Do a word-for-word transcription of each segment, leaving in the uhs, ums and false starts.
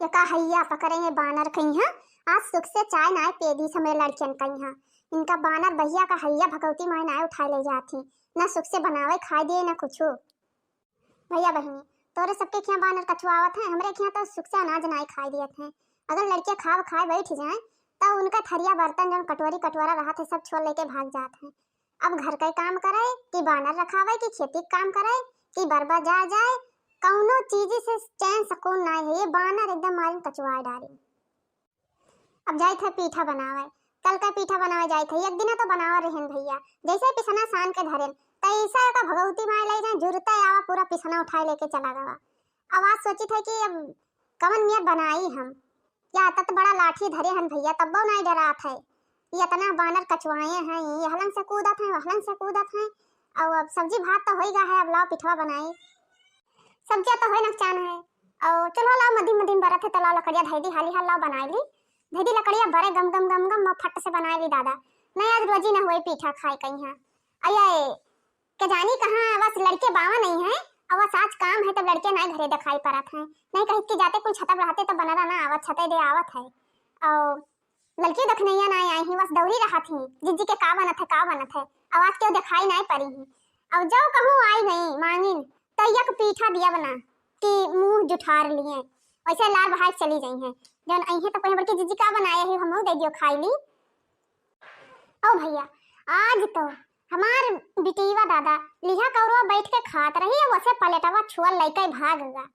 एका हइया पकड़े हैं बानर कइहाँ, आज सुख से चाय नाय पिए दीस हमरे लड़कियन कइहाँ। इनका बानर बहिया का हइया भगवती माई नाय उठाए ले जात ही, ना सुख से बनावे खाए दिए ना कुछो। भइया बहिनी, तोरे सबके खियाँ बानर कचुआवत हैं, हमरे खियाँ तो सुख से अनाज नाय खाए दियत हैं। अगर लड़कियाँ खाव खाए बैठ जाएँ, त उनका थरिया बर्तन जौन कटोरी कटोरा रहत है, सब छोड़ लेके भाग जात हैं। अब घर के काम करे कि बानर रखावे कि खेती के काम करे कि बरबा जा जाए, कौनो चीज से चैन सुकून नाय है। ये बानर एकदम मारिन कचुआए डारिन। अब जाइत है पीठा बनावे, कल का पीठा बनावे जाइत है। एक दिना तो बनावा रहेन भइया, जैसे पिसना सान के धरेन, तैसा का भगवती माई ले जाए, जुरते आवा पूरा पिसना उठाए लेके चला गवा। अब आज सोचित है कि अब कवन मियत बनाई हम, या तत बड़ा लाठी धरे हन भइया, तब्बो नाय डरात है। ये इतना बानर कचुआए हैं, ये हलन से कूदत हैं, वहलन से कूदत हैं। और अब सब्जी भात तो होई गा है, अब लाओ पिठवा बनाई। सब्जिया तो होए नकचान है, और चूल्हा लाओ मधिम मधिम बरत है, तो लाओ लकड़िया धई दी, हाली हाल लाओ बनाई ली। धई दी लकड़िया बरे गम गम गम गम, फट से बनाई ली दादा। नहीं आज रोजी ना हुए पीठा खाए कइहाँ। अये के जानी कहाँ बस लड़के बावा नहीं है, और बस आज काम है तब लड़के नाय घरे दिखाई पड़त हैं। नहीं कहित कि जाते कुल छतप रहते तो बनरा ना आवत, छते दे आवत है। और लड़की दखनैया नाय आई ही, बस दौरी रहत ही, जिज्जी के का बनत है, का बनत है। और आज केहू दिखाई नाय पड़ी ही। और जो कहूँ आई गई मांगिन, तो यक पीठा दिया बना कि मुंह जुठार लिए। वैसे लार बहाय चली गई हैं। जौन आई हैं तो कहीं बल्कि जिज्जी का बनाए है, हमहू दे दियो खाई ली। ओ भइया, आज तो हमार बिटिया दादा लिहा कौरवा बैठ के खात रही, और वैसे पलेटवा छुअल लइके भाग गा।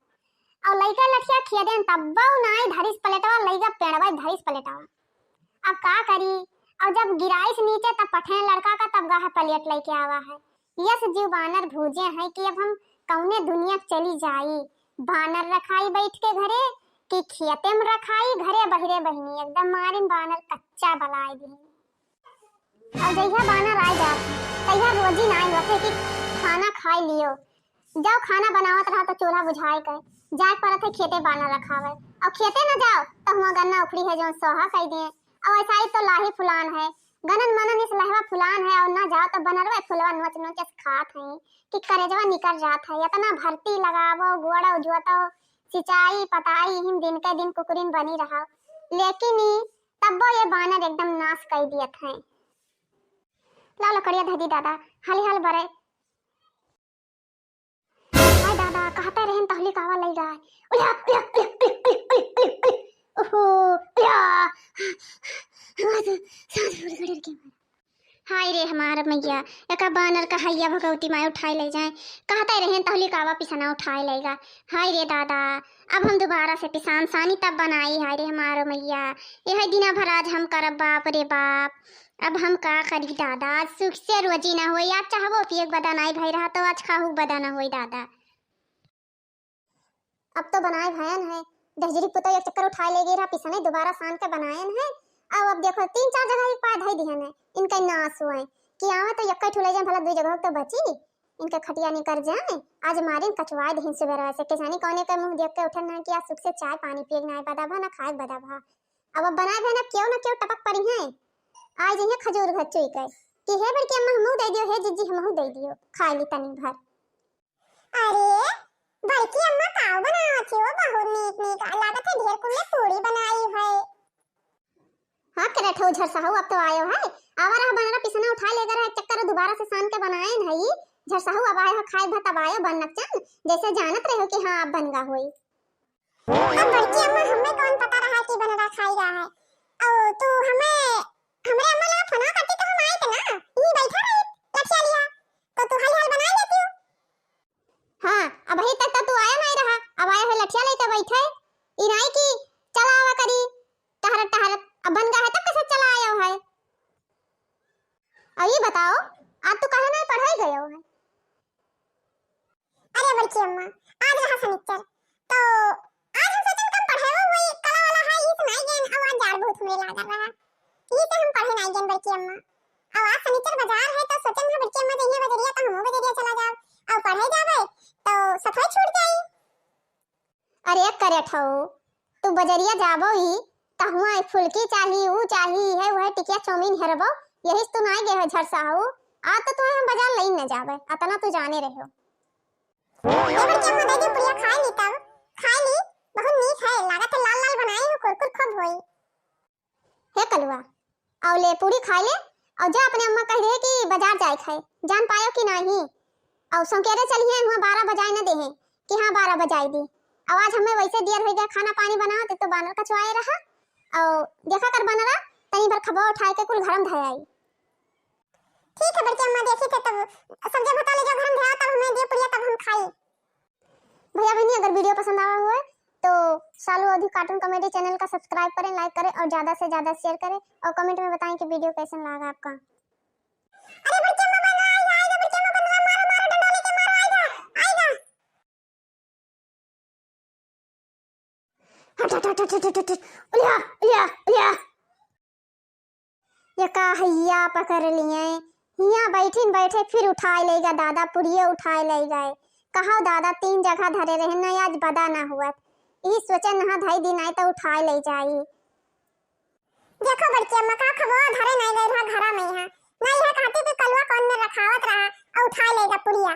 और लइका लठिया खिया देन तब्बो नाई धरिस पलेटवा, लइका पेड़वा धरिस पलेटवा। अब का करी? और जब गिराइस नीचे तब पठे लड़का का, तब गाहे पलेट लइके आवा है। यस जीव बानर भूजे हैं कि अब हम कौने दुनिया चली जाई। बानर रखाई बैठ के घरे कि खेते में रखाई घरे बहिरे बहिनी, एकदम मारिन बानर कच्चा बलाए दी। और जइहा बानर आए जात, तइहा रोजी नाई होते कि खाना खाए लियो। जाओ खाना बनावत रहा तो चूल्हा बुझाए के, जाए पड़त है खेते बानर रखावे। और खेते न जाओ तो हुआ गन्ना उखड़ी है जौन सोहा कई दिए। और ऐसा ही तो लाही फुलान है, गनन मनन इस लहवा फुलान है, और ना जाओ तो बनरवे फुलवा नोच नोच के खात है कि करेजवा निकर जात है। इतना भरती लगावो, गोड़ो जोतो, सिंचाई पताई हिम दिन के दिन कुकुरिन बनी रहा, लेकिन ई तब्बो ये बानर एकदम नाश कई दियत है। लाओ लकड़िया धदी दादा, हाली हाल बरे। हाय दादा, कहते रहन तहली कावा लई गाय। उल्या, उल्या, उल्या, उल्या, उल्या, उल्या, उल्या, उल्या। ओहो, उल्या। हमार तो सांस फूल गड़र के मारा। हाय रे हमार मैया, एका बानर का हैया भगवती माय उठाए ले जाए। कहते रहन तहली कावा पिसना उठाए लेगा। हाय रे दादा, अब हम दोबारा से पिसान सानी तब बनाई। हाय रे हमारो मैया, यह दिना भर आज हम करब, बाप रे बाप। अब हम का करी दादा, आज सुख से रोजी ना होई। आज चाहबो पिए के बदा नाई भई रहा, तो आज खाहू के बदा ना होई दादा। अब तो बनाए भयन है, दहिजरी पुतौ एक चक्कर उठाए ले गए रहा, पिसने दोबारा सान के बनायन है। अब, अब देखो, तीन चार जगह एक पाए धई दिहन है, इनका नाश हुए कि आवे तो यक्का ठुले जाए, भला दुई जगह तो बची, इनका खटिया निकर जाए। आज मारिन कचवाए दिहिन सुबेरवा से, के जानी कौने के मुंह देख के उठन है कि आज सुख से चाय पानी पिए के नाई बदा भा, ना खाए के बदा भा। अब, अब बनाए भयन अब केहू ना केहू टपक पड़ी है। आए जइहे खजूर घर चुई के कि हे बड़की अम्मा हमहू दे दियो, हे जिज्जी हमहू दे दियो, खाए ली तनी भर। अरे बड़की अम्मा का बनावत हो? बहुत नीक नीक लागत है, ढेर कुल्ले पूरी बनाई है। हाँ करे ठो झरसहू अब तो आयो है, आवा रहा बनरा पिसना उठाए लेगा रहा, एक चक्कर दोबारा से सान के बनाए है। झरसहू अब आयो है, खाए भा तब आयो बन नकचन, जैसे जानत रहो कि हाँ अब बन गा होई। अब बड़की अम्मा, हमें कौन पता रहा कि बनरा खाई रहा है। और तू हमें, हमरे अम्मा लगा फोन करती तो हम आए ना, यहीं बैठा रहे, लठिया लिया, तो तू हाल हाल बना लेती हो। हाँ, अबही तक तो तू आया नहीं रहा, अब आया है लठिया लेके बैठे। ई नाई कि चला आवा करी, टहरत टहरत, अब बन गा है तब कैसे चला आया है? और ये बताओ, आज तू काहे नहीं पढ़ाई गयो है? अरे बड़की अम्मा, आज रहा सनिचर, तो आज हम सोचन कम पढ़े, वो वही कला वाला है, ई से नहीं गेन, अब आज जाड़ बहुत हमरे लागल रहा, ई से हम पढ़े नहीं गेन बड़की अम्मा। अब आज सनिचर बाजार है, तो सोचन है बड़की अम्मा जइहे बजरिया, तो हमहू बजरिया चला जाओ, और पढ़े जाबे, तो सफाई छूट जाई। अरे करे ठो, तू बजरिया जाबो ही, त हुआं फुलकी चाही, ऊ चाही, है वह टिकिया चाउमीन हेरबो, यही से तू नाई गए हो झरसहू। आज तो तुम्हें हम बाजार लई न जाबे, अतना तू जाने रहो। ए बड़की अम्मा, दे दी पुड़िया, खाए ली तब, खाए ली, बहुत नीक है, लागत है लाल और ले पूरी खाए ले, और जा अपने अम्मा कह दे कि बाजार जाए खाए, जान पायो कि नाही। और संकेरे चलिए हुआ बारह बजाए न देहे कि हाँ बारह बजाए दी। और आज हमें वैसे देर हो गया खाना पानी बनावत, तो बानर कचवाए रहा। और देखा कर बनरा, तनी भर खबा उठाए के कुल घरम धर आई। ठीक है बड़की अम्मा, देखी थे तब सब जब बता ले जाओ घरम धर, तब हमें दियो पुड़िया तब हम खाई। भैया बहनी, अगर वीडियो पसंद आवा हुआ तो सालू अवधी कार्टून कॉमेडी चैनल का सब्सक्राइब करें, लाइक करें और ज़्यादा से ज़्यादा शेयर करें और कमेंट में बताएं कि वीडियो कैसन लगा आपका। अरे बड़की अम्मा बनरा आएगा, आएगा बड़की अम्मा बनरा, मारो मारो डंडा लेके मारो, आएगा, आएगा। हट हट हट हट हट हट। उलिया उलिया उलिया। ये का हैया पकड़ लिए, हिया बैठिन बैठे फिर उठाए लेगा दादा, पुड़िये उठाए ले गए। कहो दादा तीन जगह धरे रहे न, आज बदा ना हुआ, ई सोचे नहा धाई दिन आए तो उठाए ले जाई। देखो बड़की अम्मा का खबो धरे नहीं गए रहा घरा में यहाँ, ना यह कहती कि कलवा कौन में रखावत रहा और उठाए लेगा पुड़िया।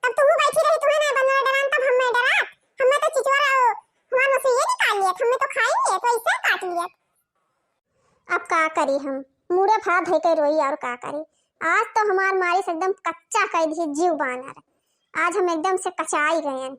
तब तू बैठी रही, तुम्हें नहीं बनवा डरान, तब हमें डरा, हमें तो चिचवा हमारे मुँह से ये निकाल लिया, हमें तो खाई नहीं है, तो ऐसे काट लिया। अब का करी हम, मुड़े भात धइ के रोई और का करी। आज तो हमार मारी से एकदम कच्चा कर दिए जीव बानर। आज हम एकदम से कचाई गयन।